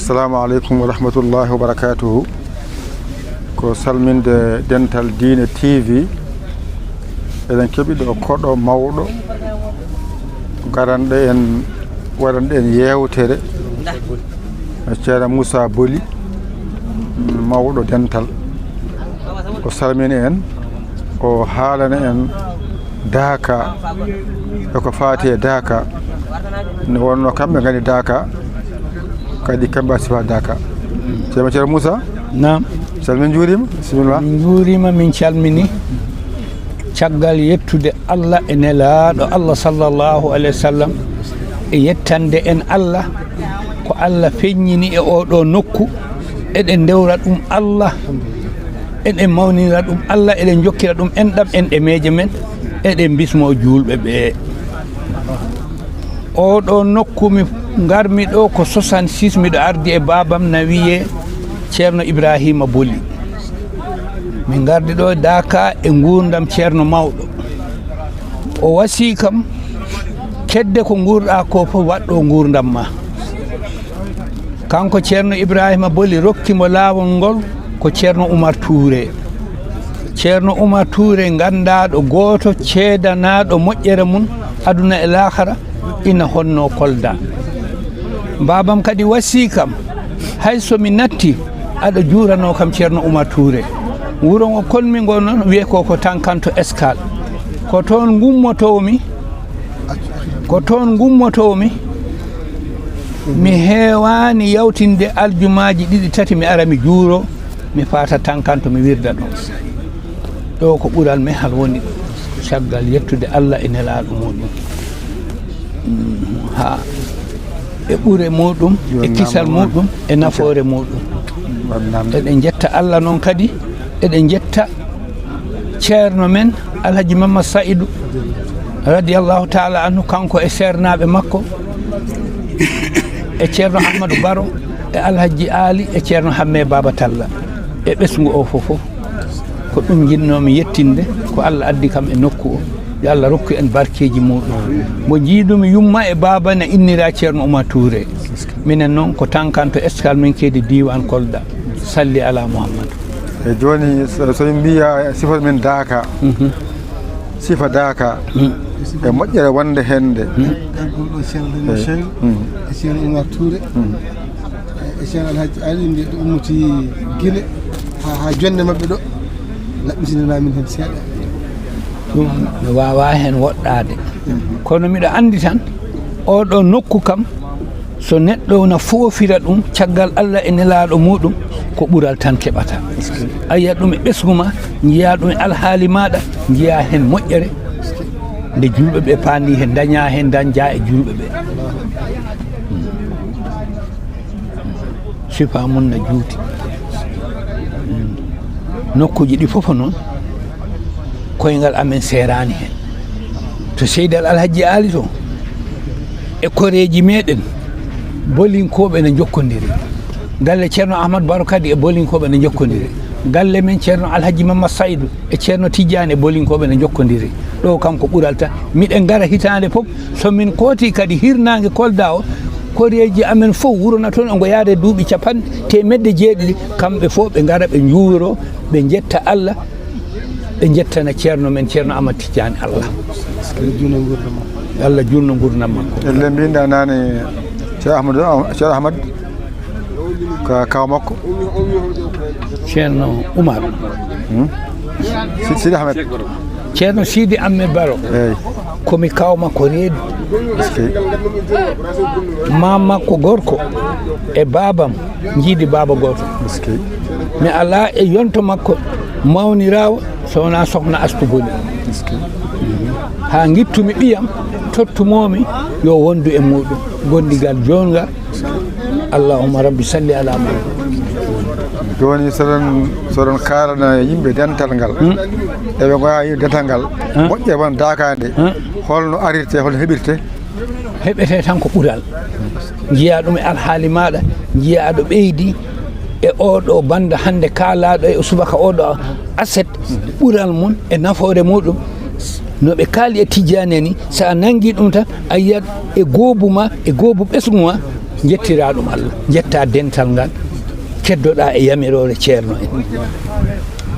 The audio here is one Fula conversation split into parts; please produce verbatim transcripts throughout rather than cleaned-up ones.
Assalamu aleykum wa rahmatullahi wa barakatuhu. Ko salminde Dental Diine T V. Eɗen keɓi ɗo koɗo mawɗo, garanɗo en, waɗanɗo en yeewtere, Ceerno Moussa Boli, mawɗo dental. O salmini en, o haalana en Daaka, e ko faati e Daaka. Nde wonno kamɓe ngani Daaka, kadi kamɓe a sifa Daaka. Ceerno, Ceerno Moussa? Naam. Salmin, njuuriima, bisimilla. Min njuuriima, min calmini. Caggal yettude Allah e nelaaɗo Allah sallallahu alayhi wa sallam, e yettande en Allah ko Allah feññini e oo ɗoo nokku, eɗen ndewra ɗum Allah, eɗen mawnira ɗum Allah, eɗen njokkira ɗum enɗam, enɗe meeje men, eɗen bismoo juulɓe ɓee. Oo ɗoo nokku mi ngarmi ɗoo ko soixante-six, miɗo ardi e baabam na wiyee Ceerno Ibraahiima Boli. Min ngardi ɗoo Daaka e nguurndam Ceerno mawɗo. O wasii kam, kedde ko nguurɗaa ko fof, waɗ ɗoo nguurndam maa. Kanko Ceerno Ibraahiima Boli rokki mo laawol ngol ko Ceerno Umar Tuure. Ceerno Umar Tuure, ganndaaɗo gooto, ceedanaaɗo moƴƴere mum aduna e laakara, ina honnoo Kolda. Baabam kadi wasii kam, hay so mi natti, aɗa juuranoo kam Ceerno Umar Tuure. Wuro ngo konmi ngo noon wiyee ko, ko Tankanto Escale. Ko toon ngummotoomi, ko toon ngummotoomi. Mi heewaani yawtinde aljumaaji ɗiɗi, tati, mi ara mi juuroo, mi faata Tankanto, mi wirda ɗoon. Ɗo ko ɓural mehal woni ɗo, caggal yettude Allah e nelaaɗo muɗum. Mm, haa e ɓure muɗum, e kisal muɗum, e nafoore muɗum. Eɗen njetta Allah noon kadi, eɗen njetta ceerno men Alhaji Mamad Saïdou, radiyallahu taala anhu, kanko e seernaaɓe makko, e ceerno Ahmadou Baro, e Alhaji Aali, e ceerno Hamme Baba Talla, e ɓesngu o fof fof. Ko ɗum njiɗnoomi yettinde, ko Allah addi kam e nokku o. Yo Allah rokku en barkeeji muɗum. Mbo njiidumi yumma e baaba ne innira Ceerno Oumar Touré. Minen noon ko Tankanto Escale, min keedi diiwaan Kolda. Salli ala Muhammad. E jooni, so, so min mbiya sifat min daaka. Mhm. Sifa daaka. Mm. E moƴƴere wonde heen nde. Mm. Gargol ɗo Ceerno Daniel Eyi. Chérif, Mm. e Ceerno Oumar Touré. Mm. E Ceerno Alhaji Ali, nde ɗo ummiti Guinée, haa, haa jonnde maɓɓe ɗo, laɓɓitinanaa min heen seeɗa. Ɗum mi waawaa heen woɗɗaade. Kono miɗo anndi tan, oo ɗoo nokku kam, so neɗɗo na foofira ɗum, caggal Allah e nelaaɗo muɗum, ko ɓural tan keɓata. A yiyat ɗum e ɓesngu ma, njiyaa ɗum e alhaali maaɗa, njiyaa heen moƴƴere, nde juulɓe ɓe paandi heen, dañaa heen, dañjaa e juulɓe ɓe. Sifa mum na juuti. Mm. Nokkuuji ɗi fof noon, koyngal amen seeraani heen. To Seydi Al Alhaji Aali to, e koreeji meɗen, bolinkooɓe na njokkondiri. Galle Ceerno Ahmad Baro kadi e bolinkooɓe na njokkondiri. Galle men Ceerno Alhaji Mamad Saïdou e Ceerno Tijjaani e bolinkooɓe na njokkondiri. Ɗo kam ko ɓural tan. Miɗen ngara hitaande fof, so min kooti kadi hirnaange Kolda o, koreeji amen fof wuro na toon, ongo yaade duuɓi capanɗe, teemedde jeeɗiɗi, kamɓe fof ɓe ngara, ɓe njuuro, ɓe njetta Allah, ɓe njettana ceerno men, Ceerno Ahmad Tijjaani Allah. Allah juutno nguurndam makko. Ellen mbinɗa naane, Ceerno Ahmad, Ceerno Ahmad, ka, kaw makko. Ceerno Oumar. Hmm? Si-, Sidi Ahmed. Ceerno Sidi Ahmed Baro. Eyi. Ko mi kaw makko reedu. Eskey. Maam makko gorko e baabam njiidi baaba gooto. Eskey. Mi alaa e yonto makko mawniraawo so wonaa Sokhna Astou Boli. Eskey. Haa ngittumi ɓiyam, tottumoomi yo wondu e muɗum. Gondigal joonga. Allahumma rabbi salli ala Muhammad. Jooni, so ɗon, so ɗon kaalana yimɓe dental ngal. Hmm? Eɓe ngoya yimɓe dental ngal. Hmm? Moƴƴere won daakaande. Hmm? Holno arirte, holno heɓirte? Heɓete tan ko ɓural. Njiyaa ɗum e alhaali maaɗa, njiyaa aɗo ɓeydi e oo ɗoo bannda hannde kaalaaɗo e subaka oo ɗoo aset, ɓural mum e nafoore muɗum. No ɓe kaali e Tijjaani ni, so a nanngii ɗum tan, a yiyat e goobu ma, e goobu ɓesngu ma, Njettiraa ɗum Allah, njettaa dental ngal, keddoɗaa e yamiroore ceerno en.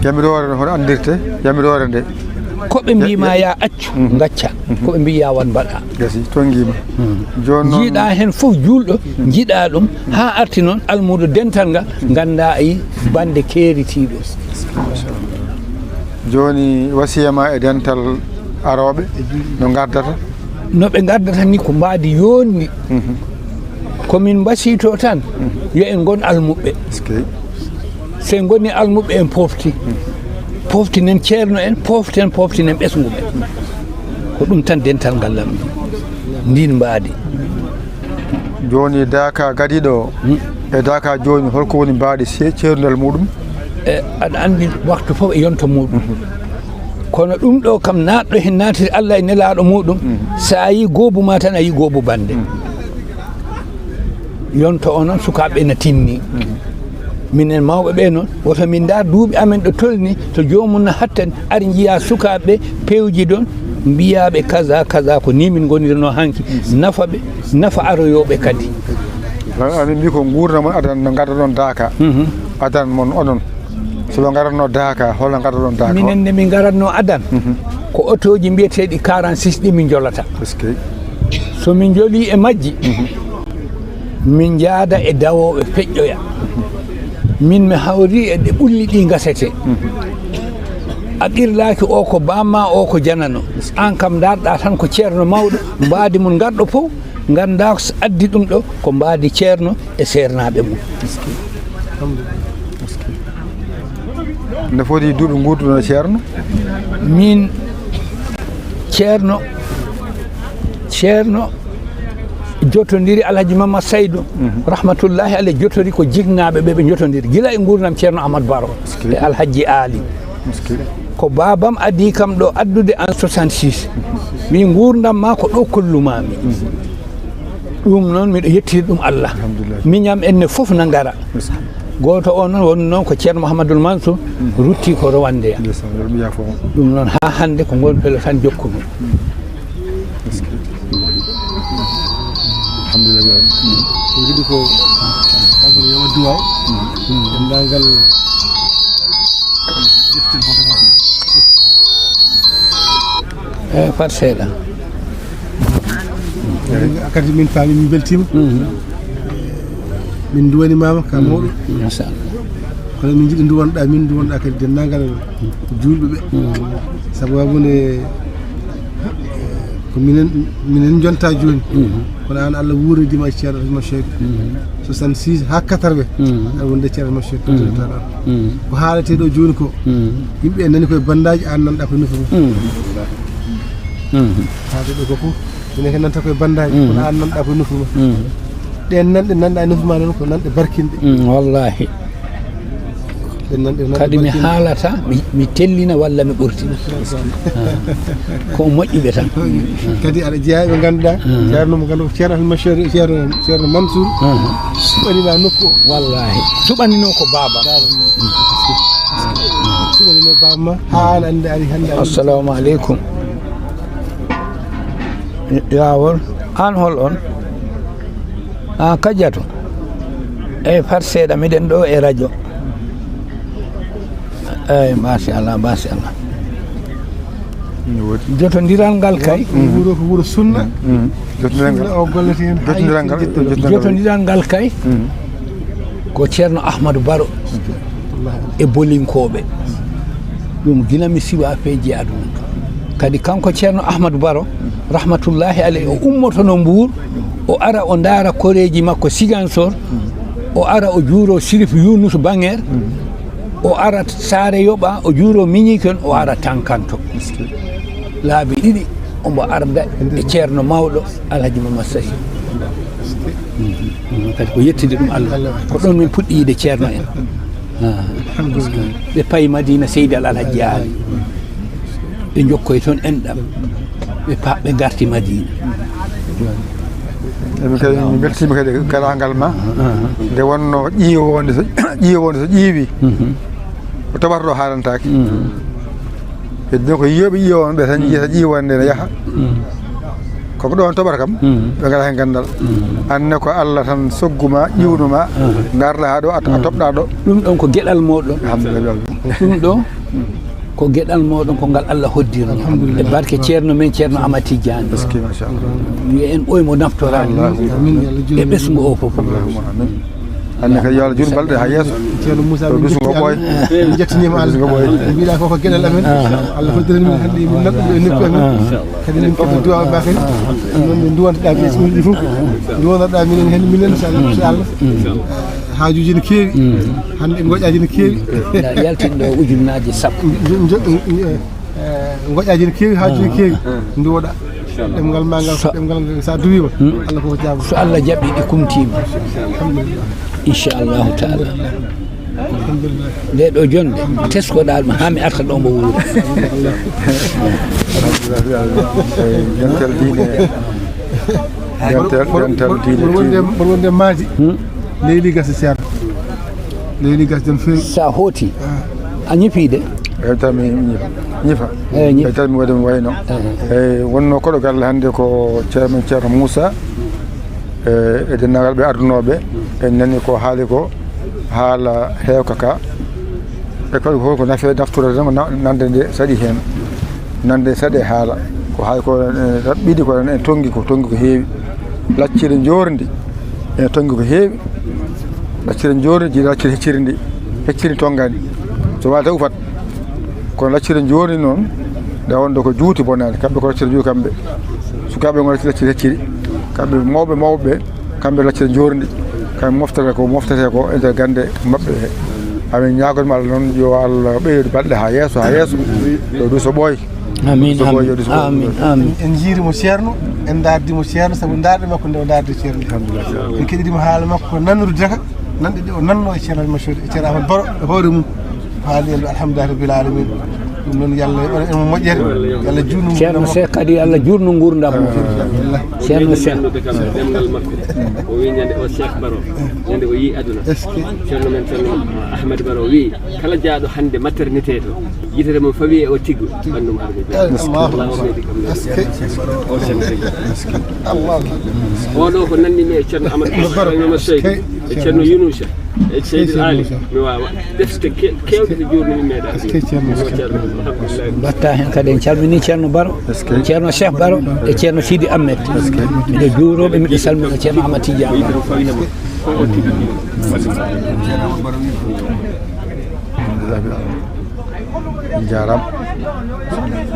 Yamiroore no hono anndirte, yamiroore nde? Ko ɓe mbii ma yaa accu, ngacca. Ko ɓe mbii yaa waɗ, mbaɗaa. Gasi, tonngiima. Jooni noon njiiɗaa heen fof juulɗo, njiiɗaa ɗum, haa arti noon almuudo dental ngal, nganndaa a yii bannde keeritiiɗo. Jooni wasiya ma e dental arooɓe no ngardata? No ɓe ngardata ni ko mbaadi yooɗndi. Ko min mbasiytoo tan, yo en ngon almuɓɓe. So en ngonii almuɓɓe, en poofti. Pooftinen ceerno en, pooften, pooftinen ɓesngu men. Ko ɗum tan dental ngal lamɗi ndiin mbaadi. Jooni daaka gadiiɗo o e daaka jooni, holko woni mbaadi ce-, ceerndal muɗum? E, aɗa anndi waktu fof e yonto muɗum. Kono ɗum ɗo kam, naatɗo heen naatiri Allah e nelaaɗo muɗum, so a yii goobu ma tan, a yii goobu bannde. Yonto o noon, sukaaɓe ɓe na tinni. Minen mawɓe ɓe noon, woto min ndaar duuɓi amen ɗo tolni, to joomum no hattani, ari njiyaa sukaaɓe ɓe pewjidon, mbiyaaɓe kaza, kaza, ko ni min ngonirno hanki, nafa ɓe, nafa aroyooɓe kadi. Amin mbi ko nguurndam mon adan no ngaddaɗon daaka. Adan mon onon. So ɓe ngaratno daaka, hol no ngaddaɗon daaka? Minen nde min ngaratno adan, ko otooji mbiyeteeɗi quarante-six ɗi min njolata. Est-ce que? So min njolii e majji, min njaada e dawooɓe feƴƴoya. Min mi hawri e ɗe ɓulli ɗi ngasete. A qirlaaki o ko bamma, o ko janano. Aan kam ndaarɗaa tan ko ceerno mawɗo, mbaadi mum ngarɗo fof, nganndaa ko addi ɗum ɗo, ko mbaadi ceerno e seernaaɓe mum. No foti duuɓi nguurduɗon e ceerno? Min ceerno, ceerno jotondiri Alhaji Mamad Saydu, rahmatullahi alayhi, jotori ko jiknaaɓe ɓe, ɓe jotondiri gila e nguurndam ceerno Ahmad Baro e Alhaji Aali. Ko baabam adii kam ɗo addude en soixante-six. Wi nguurndam ma ko ɗo kollumaami. Ɗum noon miɗo yettiri ɗum Allah. Alhamdulillah. Miñam en ne fof na ngara. Gooto o noon woni noon ko ceerno Mouhamadoul Mansour, rutti ko Rwanda. Ndeysaan, yo ɗum yaafo mo. Ɗum noon haa hannde ko ngon pelo tan jokkumi. Alhamdulillah. Ko njiɗi ko kanko yo waɗ duwaaw. Denndaangal defte foto foto. Eh, fat seeɗa. Kadi min paami, min mbeltiima. Min nduwanimaama ka mawɗo. Machallah. Kono min njiɗi nduwanoɗaa min, nduwanoɗaa kadi denndaangal juulɓe ɓe. Sababu nde ko minen, minen njonta jooni. Kono aan Allah wuuridima e ceerno Ahmad Cheikh. Soixante-six haa quatre-vingts. Aɗa wonde ceerno Ahmad Cheikh. Ko haaletee ɗo jooni ko, yimɓe nani koye bandaaji, aan nanɗaa koye nofru mum. Haalde ɗo ko fof, minen ko nanta koye bandaaji, kono aan nanɗaa koye nofru mum. Ɗeen nanɗe nanɗaa e nofru ma noon ko nanɗe barkinɗe. Wallahi. Ɗeen nanɗe nanɗe barkinɗe. Kadi mi haalata, mi, mi tellina walla mi ɓurtina. Ko moƴƴuɓe tan. Kadi aɗa jeyaa ɓe ngannduɗaa, ceerno mo ngannduɗaa ko ceerno Ahmad Machar, ceerno, ceerno Mansour, suɓanima nokku o. Wallahi. Suɓanino ko baaba. Suɓanino baaba ma, haa aan annde ari hannde. Assalamu aleykum. Yaawol, aan hol on? Aan Kadiatou? Eyi, fat seeɗa, miɗen ɗo e radio. Eyi, machallah, machallah. Jotondiral ngal kay. Wuro ko wuro sunna. Jotondiral ngal. Sunna o gollete heen. Jotondiral ngal. Jotondiral ngal kay. Ko Ceerno Ahmadou Baro e Bolinkooɓe. Ɗum gila mi siwa feeji aduna. Kadi kanko Ceerno Ahmadou Baro, rahmatullahi alayhi, o ummotono Mbuur, o ara o ndaara koreeji makko Sigansor, o ara o juuro Sirif Yunus Baŋeer, o ara Saare Yoɓa, o juuro Miñiken, o ara Tankanto. Laabi ɗiɗi, omo arda e ceerno mawɗo Alhaji Mamad Sahi. Kadi ko yettinde ɗum Allah. Ko ɗon min puɗɗi yiide ceerno en. Ah. Ɓe payi Madina Seydi Al Alhaji Ali. Ɓe jokkoy toon enɗam. Ɓe pa-, ɓe ngarti Madina. Emin kadi min mbeltiima kadi e karaangal ma. Nde wonnoo ƴiiwonde so, ƴiiwonde so ƴiiwi, ko toɓata ɗo haalantaake. Heddi noon ko yiyooɓe ƴiiwonde ɓe tan njiyata ƴiiwonde ne yaha. Ko ko ɗon toɓata kam, ɓe ngalaa heen ganndal. Aan ne ko Allah tan soggu ma, ƴiwnu ma, ngarɗa haa ɗo, a, a toɓɗa ɗo. Ɗum ɗon ko geɗal mooɗon. Alhamdulillah. Ɗum ɗo ko geɗal mooɗon, ko ngal Allah hoddirno. Alhamdulillah. E barke Ceerno men, Ceerno Amad Tijjaani. Est-ce que, machallah. Yo en ɓooy mo naftoraade. Allahumma amin. E ɓesngu o fof. Allahumma amin. Aan ne kadi yo Allah juutnu balɗe haa yeeso. Ceerno Moussa, to dusu ngo ɓooy. En njettinii ma Allah. Dusu ngo ɓooy. Mbiɗa ko ko geɗal amen. Allah foddirani min hannde min naɗɗo e nokku amen. Kadi min keddi duwaaw ma kadi. Noon min nduwantoɗaa ɓe ɓulɗi fof. Nduwanoɗaa minen heen minen, so Allah, so Allah. Haajuuji ne keewi. Hannde ngoƴaaji ne keewi. Yaltinɗo ujunnaaji sappo. Njo-, njo-, eh, ngoƴaaji ne keewi, haajuuji ne keewi. Nduwoɗaa. Ɗemngal ma ngal, so ɗemngal ngal, so a duwiima, Allah ko ko jaabo. So Allah jaɓi, ɗi kumtiima. Alhamdulillah. Inchallahu taala. Alhamdulillah. Nde ɗo jonnde, teskoɗaa ɗum haa mi arta ɗo mbo wuuri. Dental diine. Dental, dental diine. Mboɗo wonde, mboɗo wonde maadi. Leydi gasa, Ceerno. Leydi gasa no feewi. Sa hooti, a ñifi de. Eyi, tan mi ñifa. Ñifa. Eyi, ñifa. Eyi, tan mi waɗi mi wayno. Eyi. Eyi, wonno koɗo galle hannde ko Ceerno men Ceerno Moussa. E, e denndaangal ɓe ardunooɓe, en nani ko haali ko, haala heewka ka. E kadi ko, ko nafe naftorade tan, ko na-, nande nde saɗi heen. Nande saɗe haala. Ko hay ko, e, raɓɓiɗi ko en tonngi, ko tonngi ko heewi. Lacciri njoorndi, en tonngi ko heewi. Lacciri njoorndi, jiiɗa lacciri hecciri ndi. Hecciri tonngaani. So waata ufat. Kono lacciri njoorndi noon, nde wonde ko juuti bonaani. Kamɓe ko lacciri juuti kamɓe. Sukaaɓe ngon lacciri hecciri. Kamɓe mawɓe mawɓe ɓe, kamɓe lacciri njoorndi. Kamɓe moftata ko moftetee ko e nder gannde maɓɓe he. Amin ñaagoto ma Allah noon, yo Allah ɓeydu balɗe haa yeeso, haa yeeso. Yo duso ɓooy. Amin, duso ɓooy, amin, yo duso ɓooy. Amin, amin. En njiiri mo Ceerno, en ndaardi mo Ceerno, sabu ndaarde makko nde o ndaardi Ceerno nde. Alhamdulillah. En keɗiɗi mo haala makko ko nanrude ka, nanɗe ɗe o nanno e Ceerno Alhaji Massoudi, e Ceerno Ahmad Baro, e hoore mum. Haali en ɗo, alhamdulillahi rabbil alamin. Ɗum noon, yo Allah yoɓan en moƴƴere, yo Allah juutnu. Ceerno Cheikh kadi, yo Allah juutnu nguurndam mum. Alhamdulillah. Ceerno Cheikh. Nannude kam ɗemngal makko. O wi ñande o Cheikh Baro, ñande o yii aduna. Est-ce que? Ceerno men, Ceerno Ahmed Baro wi, kala jaaɗo hannde maternité to, yitere mum fawi e o tiggo, ɓanndu mum harmi. Allahu akbar. Est-ce que? O Cheikh Baro. Allahu akbar. Oɗo ko nanndimi e Ceerno Amadou Baro. Baro. Est-ce que? E Ceerno Yunusa, e Seydi Ali, mi waawa. Defte ke-, keewɗe to juurno mi meeɗa. Est-ce que Ceerno? Ceerno, alhamdulillah. Mbatta heen kadi, en calminii Ceerno Baro, est-ce que? Ceerno Cheikh Baro, e Ceerno Sidi Ahmed. Est-ce que? Miɗo juuroo ɓe, miɗo salmina Ceerno Ahmad Tidiane. Ko o tigi. Alhamdulillah. En njaaraama.